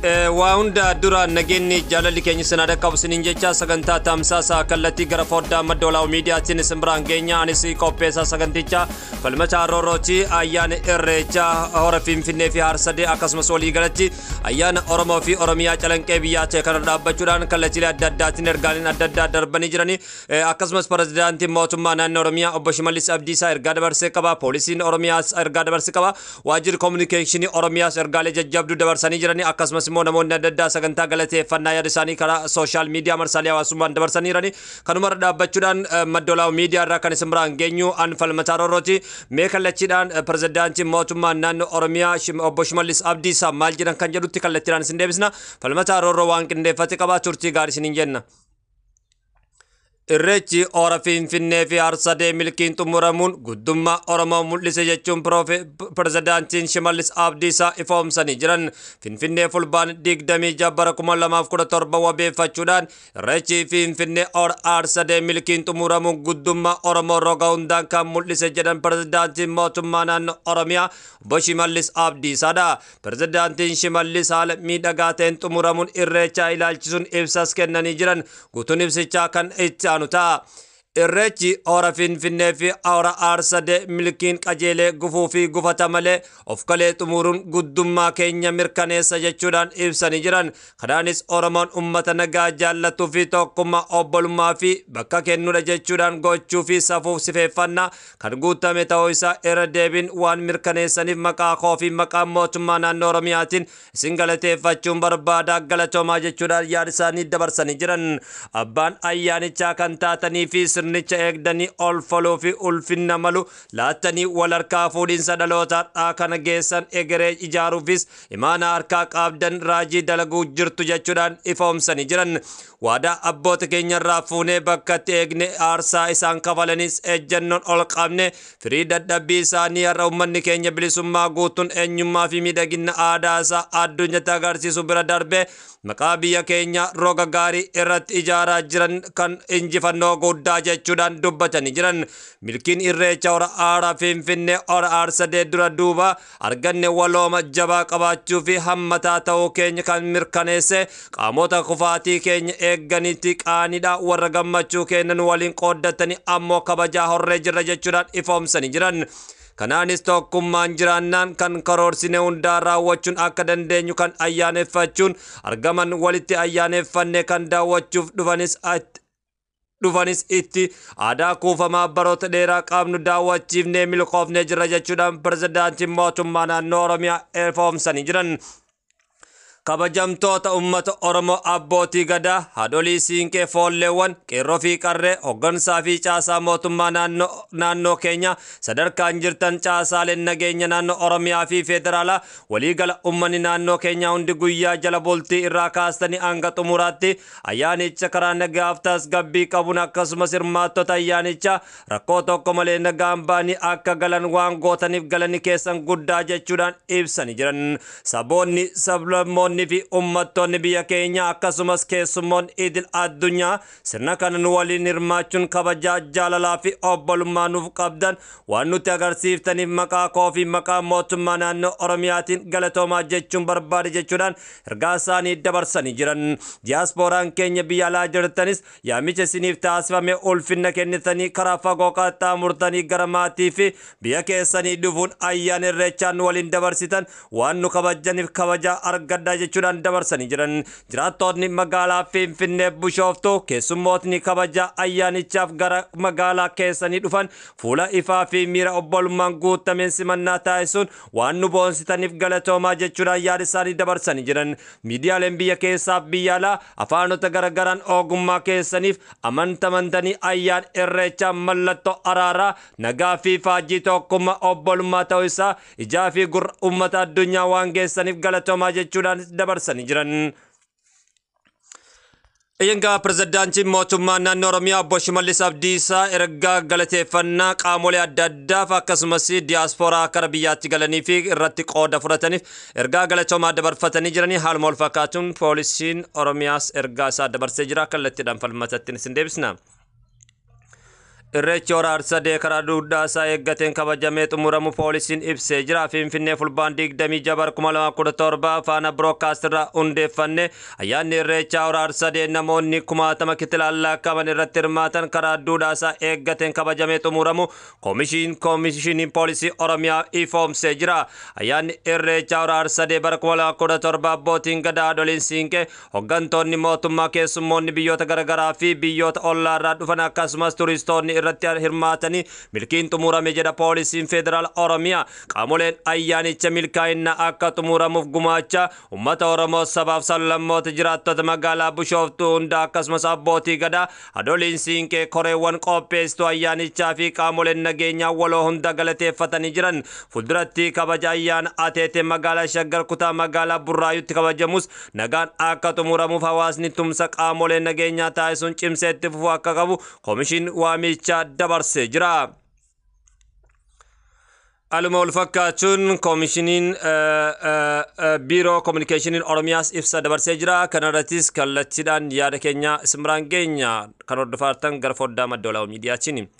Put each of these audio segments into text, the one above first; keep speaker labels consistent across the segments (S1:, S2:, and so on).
S1: Waa hunda dura nageenyi jaalalli keenya isin dhaqqabu isiniin jecha sagantaa tamsaasa kallattii gara foddaa Madda Walaabuu Miidiyaatiin isin biraan geenya. Anis qopheessaa sagantichaa Falmataa Roorrooti. Ayyaana Irreechaa hora Finfinnee fi Harsadee akkasumas walii galatti ayyaana Oromoo fi Oromiyaa calanqee biyyaa ta'e kana dhaabbachuudhaan kallattiilee adda addaatiin ergaaleen adda addaa darbanii jiranii. Akkasumas pirezidaantiin mootummaa naannoo Oromiyaa obbo Shimallis Abdiisaa ergaa dabarsee qaba. Poolisiin Oromiyaas ergaa dabarsee qaba. Waajjirri koominikeeshinii Oromiyaas ergaalee jajjabduu dabarsanii jiranii. Akkasumas immoo namoonni adda addaa sagantaa galateeffannaa yaada isaanii karaa social media marsaalee hawaasummaan dabarsanii jiranii. Kanumarra dhaabbachuudhaan Madda Walaabuu Miidiyaa irraa kan isin biraan geenyu an Falmataa Roorrooti. Mee kallachiidhaan pirezidaantiin mootummaa naannoo Oromiyaa obbo Shimallis Abdiisaa maal jedhan kan jedhutti kallattiidhaan isin deebisna. Falmataa Roorroo waan qindeeffate qaba, turtii gaarii isiniin jenna. Irreechi hora Finfinnee fi Harsadee milkiin xumuramuun guddummaa Oromoo mul'ise jechuun pirezidaantiin Shimallis Abdiisaa ifoomsanii jiran. Finfinnee Fulbaana 26 bara 2017 wabeeffachuudhaan Irreechi Finfinnee hora Harsadee milkiin xumuramuun guddummaa Oromoo roga hundaan kan mul'ise jedhan pirezidaantiin mootummaa naannoo Oromiyaa obbo Shimallis Abdiisaadha. Pirezidaantiin Shimallis haala miidhagaa ta'een xumuramuun Irreechaa ilaalchisuun ibsas kennanii jiran. Guutuun ibsichaa kan itti aanu ta'a. Irreechi hora Finfinnee fi hora Harsadee milkiin qajeelee gufuu fi gufata malee of kalee xumuruun guddummaa keenya mirkaneessa jechuudhaan ibsanii jiran. Kanaanis Oromoon uummata nagaa jaallatuu fi tokkummaa obbolummaa fi bakka kennuudha jechuudhaan gochuu fi safuuf sifeeffannaa kan guutame ta'uu isaa irra deebiin waan mirkaneessaniif maqaa koo fi maqaa mootummaa naannoo Oromiyaatiin isin galateeffachuun barbaadaa, galatoomaa jechuudhaan yaada isaanii dabarsanii jiran. Abbaan ayyaanichaa kan taatanii fi sirnicha eegdanii ol faluu fi ulfinna malu laattanii wal harkaa fuudhinsa dhalootaa kana geessan egeree ijaaruufis imaana harkaa qabdan raajii dalaguu jirtu jechuudhaan ifoomsanii jiran. Waadaa abboota keenyarraa fuunee bakkatti eegne aarsaa isaan kafalanis ejjennoon ol qabne firii dadhabbii isaanii har'a uummanni keenya bilisummaa guutuun eenyummaa fi miidhagina aadaa isaa addunyaatti agarsiisu bira darbee maqaa biyya keenya roga gaarii irratti ijaaraa jiran kan injifannoo guddaa jechuudhaan dubbatanii jiran. Milkiin Irreecha hora aaraa Finfinnee hora Harsadee dura duuba arganne walooma jabaa qabaachuu fi hammataa ta'uu keenya kan mirkaneesse qaamota kufaatii keenya eegganitti qaanidha, warra gammachuu kennan waliin qooddatanii ammoo kabajaa horree jirra jechuudhaan ifoomsanii jiran. Kanaanis tokkummaan jiraannaan kan karoorsine hundaa raawwachuun akka dandeenyu kan ayyaaneffachuun argaman walitti ayyaaneffanne kan daawwachuuf dhufanis itti aadaa kuufamaa baroota dheeraa qabnu daawwachiifnee milkoofnee jirra jechuudhaan pirezidaantiin mootummaa naannoo Oromiyaa ifoomsanii jiran. Kabajamtoota uummata Oromoo, abbootii gadaa, haadholii siinqee, foolleewwan, qeerroo fi qarree, hooggansaa fi caasaa mootummaa naannoo keenya sadarkaan jirtan, caasaaleen nageenya naannoo Oromiyaa fi federaalaa, waliigala uummanni naannoo keenya hundi guyyaa jala bultii irraa kaastanii hanga xumuraatti ayyaanicha karaa nagaaf tasgabbii qabuun akkasumas hirmaattota ayyaanichaa rakkoo tokko malee nagaan ba'anii akka galan waan gootaniif galanni keessan guddaa jechuudhaan ibsanii jiran. Saboonni, sablammoonni fi uummattoonni biyya keenya akkasumas keessummoonni idil addunyaa sirna kana nu waliin hirmaachuun kabajaa jaalalaa fi obbolummaa nuuf qabdan waan nutti agarsiiftaniif maqaa koo fi maqaa mootummaa naannoo Oromiyaatiin galatoomaa jechuun barbaade jechuudhaan ergaa isaanii dabarsanii jiran. Diyaaspooraan keenya biyya alaa jirtanis yaamicha isiniif taasifame ulfinna kennitanii karaa fagoo qaxxaamurtanii gara maatii fi biyya keessanii dhufuun ayyaana Irreechaa nu waliin dabarsitan waan nu kabajaniif kabajaa argadhaa jechuudhaan dabarsanii jiran. Jiraattonni magaalaa Finfinnee, Bishooftuu, keessummootni kabajaa ayyaanichaaf gara magaalaa keessanii dhufan fuula ifaa fi miira obbolummaan guutameen simannaa taasisuun waan nu boonsitaniif galatoomaa jechuudhaan yaada isaanii dabarsanii jiran. Miidiyaaleen biyya keessaaf biyya alaa afaanota garagaraan ogummaa keessaniif amantamantanii ayyaan Irreechaa mallattoo araaraa, nagaa fi faajjii tokkummaa obbolummaa ta'uu isaa ijaa fi gurra uummata addunyaa waan geessaniif galatoomaa jechuudhaan dabarsanii jiran. Eeyyanga pirezidaantiin mootummaa naannoo Oromiyaa obbo Shimallis Abdiisaa ergaa galateeffannaa qaamolee adda addaaf akkasumas diyaaspooraa kara biyyaatti galanii fi irratti qooda fudhataniif ergaa galatoomaa dabarfatanii jiranii. Haaluma wal fakkaatuun poolisiin Oromiyaas ergaa isaa dabarsee jira. Kallattiidhaan Falmatatti isin deebisna. Irreechi Hora Harsadee karaa duudhaa isaa eeggateen kabajamee xumuramu poolisiin ibsee jira. Finfinnee, Fulbaan 26 bara 2017, Faana Broadcast irraa hundeeffanne. Ayyaanni Irreechaa Hora Harsadee namoonni kumaatama kitilaan lakkaa'aman irratti hirmaatan karaa duudhaa isaa eeggateen kabajamee xumuramu Koomishiniin Poolisii Oromiyaa ifoomsee jira. Ayyaanni Irreechaa Hora Harsadee bara 2017 abbootiin gadaa, haadholiin siinqee, hooggantoonni mootummaa, keessummoonni biyyoota garaagaraa fi biyyoota ollaarraa dhufan akkasumas turistoonni irratti hirmaatanii milkiin xumurame jedha Poolisiin Federaala Oromiyaa. Qaamoleen ayyaanicha milkaa'ina akka xumuramuuf gumaacha uummata Oromoo, sabaaf sablammoota, jiraattota magaalaa Bishooftuu hunda akkasumas abbootii gadaa, haadholiin siinqee, koreewwan qopheessituu ayyaanichaa fi qaamoleen nageenyaa waloo hunda galateeffatanii jiran. Fuulduratti kabaja ayyaana Ateetee magaalaa Shaggar kutaa magaalaa Burraayutti kabajamus nagaan akka xumuramuuf hawaasni tumsa qaamoleen nageenyaa taasisuun cimsee itti fufuu akka qabu koomishin waamichaa dabarsee jira. Haaluma wal fakkaachuun koomishiniin biiroo koominikeeshiniin Oromiyaas ibsa dabarsee jira. Kanarrattis kallattiidhaan yaada keenya isin biraan geenya, kan hordofaartan gara foddaa Madda Walaabuu Miidiyaatiin.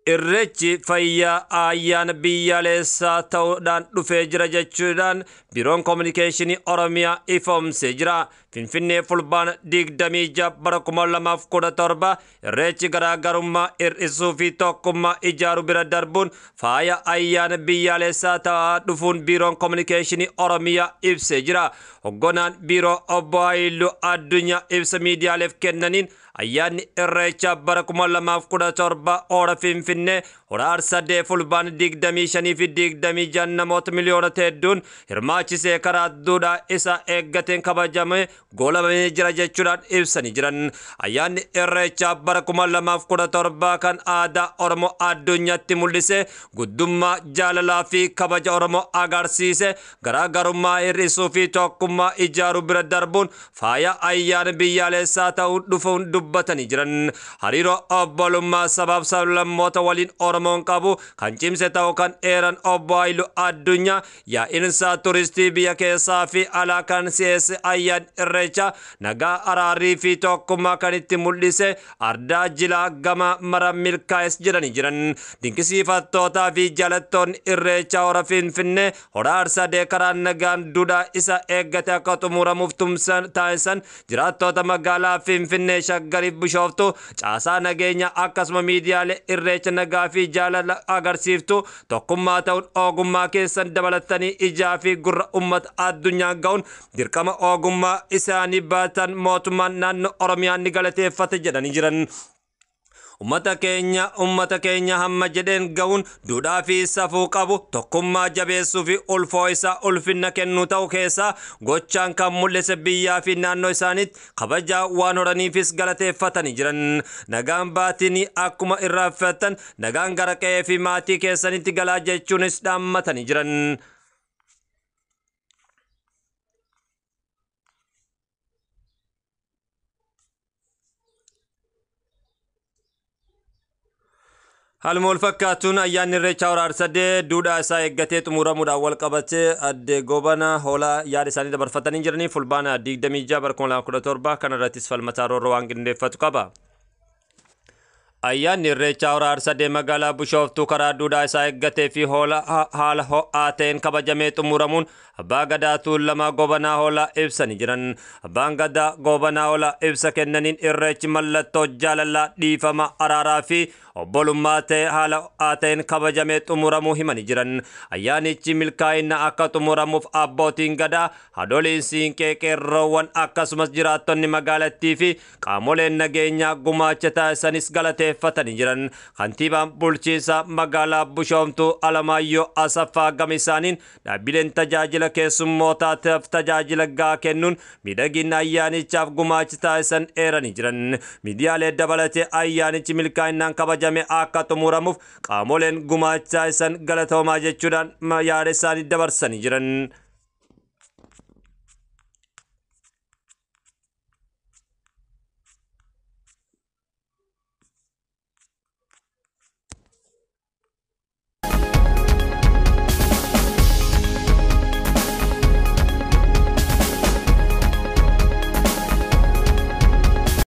S1: Irreechi fayyaa ayyaana biyyaalessaa ta'uudhaan dhufee jira jechuudhaan biiroon koominikeeshinii Oromiyaa ifoomsee jira. Finfinnee, Fulbaana 26 bara 2017, Irreechi garaagarummaa hir'isuu fi tokkummaa ijaaruu bira darbuun faaya ayyaana biyyaalessaa ta'aa dhufuun biiroon koominikeeshinii Oromiyaa ibsee jira. Hogganaan biiroo obbo Haayiluu Addunyaa ibsa miidiyaaleef kennaniin ayyaanni Irreechaa bara 2017 hora Finfinnee Hora Harsadee Fulbaana 25 fi 26 namoota miliyoona hedduun hirmaachisee karaa duudhaa isaa eeggateen kabajamee goolabamee jira jechuudhaan ibsanii jiran. Ayyaanni Irreechaa bara 2017 kan aadaa Oromoo addunyaatti mul'ise, guddummaa jaalalaa fi kabaja Oromoo agarsiise, garaagarummaa hir'isuu fi tokkummaa ijaaruu bira darbuun faaya ayyaana biyyaalessaa ta'uu dhufuun dubbatanii jiran. Hariiroo obbolummaa sabaaf sablammoota waliin Oromoon qabu kan cimse ta'uu kan eeran obbo Haayiluu Addunyaa, yaa'insa turistii biyya keessaa fi alaa kan si'eesse ayyaanni Irreechaa nagaa, araarii fi tokkummaa kan itti mul'ise, ardaa jilaa gama mara milkaa'es jedhanii jiran. Dinqisiifattootaa fi jaalattoonni Irreechaa hora Finfinnee Hora Harsadee karaa nagaan duudhaa isa eeggate akka xumuramuuf tumsan taasisan jiraattota magaalaa Finfinnee, Shaggariif Bishooftuu, caasaa nageenya akkasuma miidiyaalee Irreecha nagaa fi jaalala agarsiiftu tokkummaa ta'uun ogummaa keessan dabalatanii ijaa fi gurra uummata addunyaa ga'uun dirqama ogummaa isaanii baatan mootummaan naannoo Oromiyaa ni galateeffate jedhanii jiran. Ummata keenya hamma jedheen ga'uun duudhaa fi safuu qabu tokkummaa jabeessuu fi ulfoo isaa ulfinna kennuu ta'u keessaa gochaan kan mul'ise biyyaa fi naannoo isaaniitti kabajaa waan horaniifis galateeffatanii jiran. Nagaan baatinii akkuma irraanfattan nagaan gara qe'ee fi maatii keessanitti galaa jechuunis dhaammatanii jiran. Haaluma wal fakkaatuun ayyaanni Irreechaa Hora Harsadee duudhaa isaa eeggatee xumuramuudhaan wal qabatee adde Goobana Hoolaa yaada isaanii dabarfatanii jiranii, Fulbaana 26 bara 2017. Kana irrattis Falmataa Roorroo waan qindeeffatu qaba. Ayyaanni Irreechaa Hora Harsadee magaalaa Bishooftuu karaa duudhaa isaa eeggatee fi haala ho'aa ta'een kabajamee xumuramuun Abbaa Gadaa Tuulamaa Gobanaa Hoolaa ibsanii jiran. Abbaan Gadaa Gobanaa Hoolaa ibsa kennaniin Irreechi mallattoo jaalalaa, dhiifama, araaraa fi obbolummaa ta'e haala ho'aa ta'een kabajamee xumuramuu himanii jiran. Ayyaanichi milkaa'ina akka xumuramuuf abbootiin gadaa, haadholiin siinqee, qeerroowwan akkasumas jiraattonni magaalattii fi qaamoleen nageenyaa gumaacha taasisanis galateeffatanii jiran. Kantiibaan bulchiinsa magaalaa Bishooftuu Alamaayyoo Asaffaa gama isaaniin dhaabbileen tajaajila keessummootaatiif tajaajila gahaa kennuun miidhagina ayyaanichaaf gumaacha taasisan eeranii jiran. Miidiyaalee dabalatee ayyaanichi milkaa'inaan kabajame akka xumuramuuf qaamoleen gumaacha taasisan galatoomaa jechuudhaan yaada isaanii dabarsanii jiran.